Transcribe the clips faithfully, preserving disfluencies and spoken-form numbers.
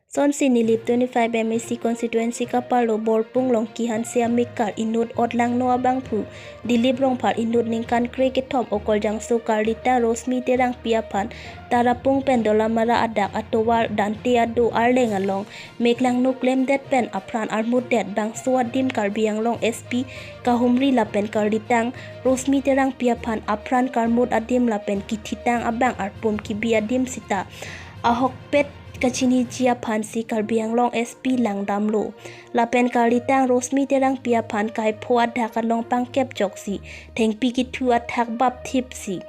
Sonsi Nilip twenty-five M A C constituency kapalo Borpung Longki Hanse amekar inut Odlangno abangphu Dilip Rongphar inut ningkan kre kethom Okoljangso karlitang Rosmi Terangpi aphan Tarapung pen Dolamara adak atovar Dante Ado arleng along meklangno klemdet pen apran armutdet bangso adim Karbi Anglong S P kahumri lapen karlitang Rosmi Terangpi aphan apran karmut adim lapen kithitang abang arpum kibi adim sita ahokpet kachiniji aphansi Karbi Anglong S P langdamlo. Lapen karlitang Rosmi Terangpi aphan kaipho adak along pangkep joksi thengpi kithu athak bapthipsi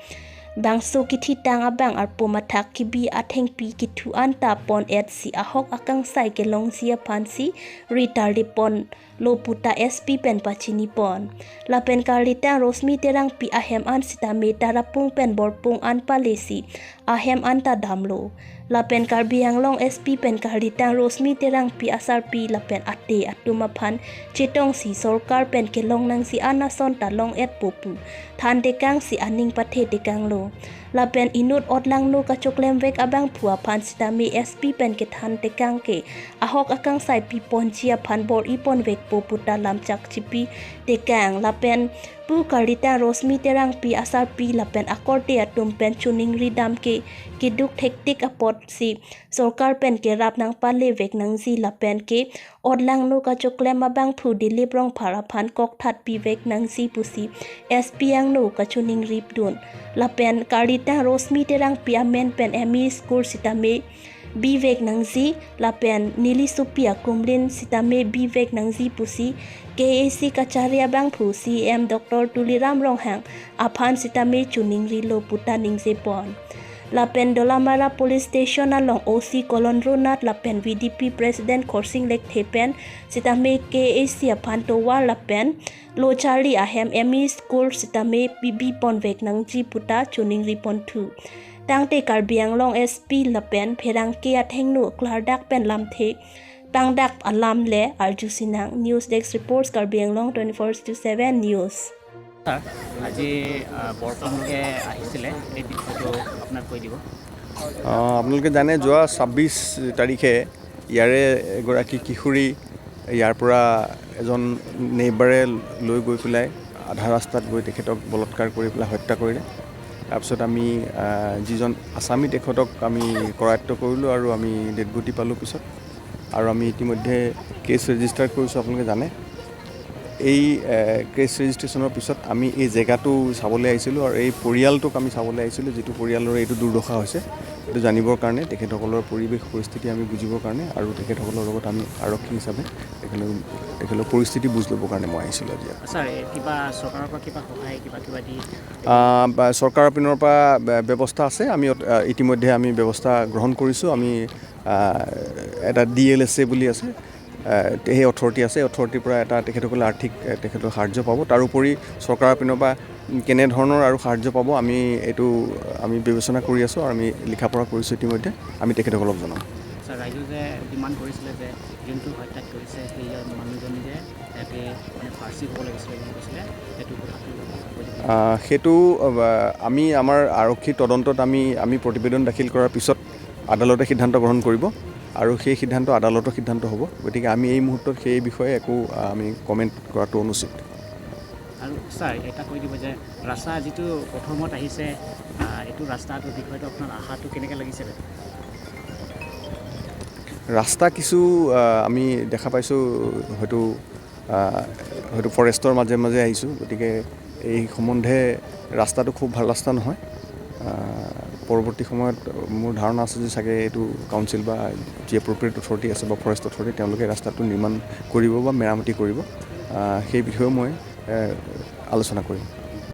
bangso kithitang abang arpum athak kibi athengpi kithu anta pon-etsi ahok akangsai kelongji aphansi ri tarlipon lo puta S P pen pachinipon. Lapen karlitang Rosmi Terangpi ahem an sitame Tarapung pen Borpung an palesi ahem anta damlo. Lapen Karbi Anglong S P pen karlitang Rosmi Terangpi asarpi lapen ate atum aphan chetongsi sorkar pen kelong nangji an ason ta long-etpo pu thantekangsi aning pathetekanglo. Lapen inut Odlangno kachoklemvek abangphu aphan sitame S P pen kethantekang ke ahok akangsai piponji aphan bor-iponvekpo puta lamchak chipitekang. Lapen pu karlitang Rosmi Terangpi asarpi lapen akorte atum pen choningri dam ke keduk thektik apotsi sorkar pen kerap nangpalevek nangji lapen ke Odlangno kachoklem abangphu Dilip Rongphar aphan kokthat pivek nangji pusi S P angno kachoningripdun. Lapen karlitang Rosmi Terangpi amen pen M E school sitame bivek nangji lapen neli sopi akumlin sitame bivek nangji pusi K A A C kachari abangphu C E M Doctor Tuliram Ronghang aphan sitame choningrilo puta ningjepon. Lapen Dolamara Police Station along O C Kolonro Nath lapen V D P President Khorsing Lekthe pen sitame K A A C aphan tovar lapen lo charli ahem M E school sitame pibiponvek nangji puta choningripon thu. Tangte Karbi Anglong S P lapen pherangke athengno klardak pen lamthe pangdak alam le arjusinang. News Desk Reports, Karbi Anglong twenty-four into seven News. Sir, আজি আহ, বৰপেটালৈকে আহিছিলে, এই বিষয়টো আপোনাক কৈ দিব। আহ, আপোনালোকে জানে, যোৱা ছাব্বিছ তাৰিখে ইয়াৰে এগৰাকী কিশোৰী ইয়াৰ পৰা এজন নেইবাৰে লৈ গৈ পেলাই আধা ৰাস্তাত গৈ তেখেতক বলৎকাৰ কৰি পেলাই হত্যা কৰিলে। তাৰপিছত আমি, আহ, যিজন আছামী তেখেতক আমি কৰায়ত্ব কৰিলোঁ আৰু আমি ডেড বডি পালোঁ পিছত। আৰু আমি ইতিমধ্যে কেছ ৰেজিষ্টাৰ কৰিছোঁ, আপোনালোকে জানে। এই, এ, কেছ ৰেজিষ্ট্ৰেশ্যনৰ পিছত আমি এই জেগাটো চাবলৈ আহিছিলোঁ আৰু এই পৰিয়ালটোক আমি চাবলৈ আহিছিলোঁ, যিটো পৰিয়ালৰ এইটো দুৰ্দশা হৈছে, এইটো জানিবৰ কাৰণে, তেখেতসকলৰ পৰিৱেশ পৰিস্থিতি আমি বুজিবৰ কাৰণে আৰু তেখেতসকলৰ লগত আমি আৰক্ষী হিচাপে তেখেতলোক, তেখেতলোকৰ পৰিস্থিতি বুজ ল'বৰ কাৰণে মই আহিছিলোঁ আজি ইয়াত। ছাৰ, এই কিবা চৰকাৰৰ পৰা কিবা সহায়, কিবা, কিবা দি? আহ, বা চৰকাৰৰ পিনৰ পৰা ব্য-, ব্যৱস্থা আছে। আমি অত-, আহ, ইতিমধ্যে আমি ব্যৱস্থা গ্ৰহণ কৰিছোঁ। আমি, আহ, এটা ডি এল এছ এ বুলি আছে, আহ, সেই অথৰিটি আছে, অথৰিটিৰ পৰা এটা তেখেতসকলে আৰ্থিক, আহ, তেখেতক সাহাৰ্য পাব। তাৰোপৰি চৰকাৰৰ পিনৰ পৰা কেনেধৰণৰ আৰু সাহাৰ্য পাব, আমি এইটো আমি বিবেচনা কৰি আছোঁ আৰু আমি লিখা পঢ়া কৰিছোঁ ইতিমধ্যে। আমি তেখেতসকলক জনাম। ছাৰ, ৰাইজে যে ডিমাণ্ড কৰিছিলে যে যোনটো হত্যা কৰিছে, সেই মানুহজন যে ইয়াতে মানে ফাঁচী হ'ব লাগিছিলে বুলি কৈছিলে, সেইটো কথাটো কৈ দিব। আহ, সেইটো, আহ, আমি আমাৰ আৰক্ষী তদন্তত আমি, আমি প্ৰতিবেদন দাখিল কৰাৰ পিছত আদালতে সিদ্ধান্ত গ্ৰহণ কৰিব আৰু সেই সিদ্ধান্ত আদালতৰ সিদ্ধান্ত হ'ব। গতিকে আমি এই মুহূৰ্তত সেই বিষয়ে একো, আহ, আমি কমেণ্ট কৰাটো অনুচিত। আৰু ছাৰ, এটা কৈ দিব যে ৰাস্তা যিটো প্ৰথমত আহিছে, আহ, এইটো ৰাস্তাটোৰ বিষয়টো আপোনাৰ আশাটো কেনেকৈ লাগিছে? ৰাস্তা কিছু, আহ, আমি দেখা পাইছোঁ, হয়তো, আহ, হয়তো ফৰেষ্টৰ মাজে মাজে আহিছোঁ, গতিকে এই সম্বন্ধে ৰাস্তাটো খুব ভাল ৰাস্তা নহয়। আহ, পৰৱৰ্তী সময়ত মোৰ ধাৰণা আছে যে চাগে এইটো কাউন্সিল বা যি এপ্ৰপ্ৰিয়েট অথৰিটি আছে বা ফৰেষ্ট অথৰিটি, তেওঁলোকে ৰাস্তাটো নিৰ্মাণ কৰিব বা মেৰামতি কৰিব। আহ, সেই বিষয়েও মই, এ, আলোচনা কৰিম।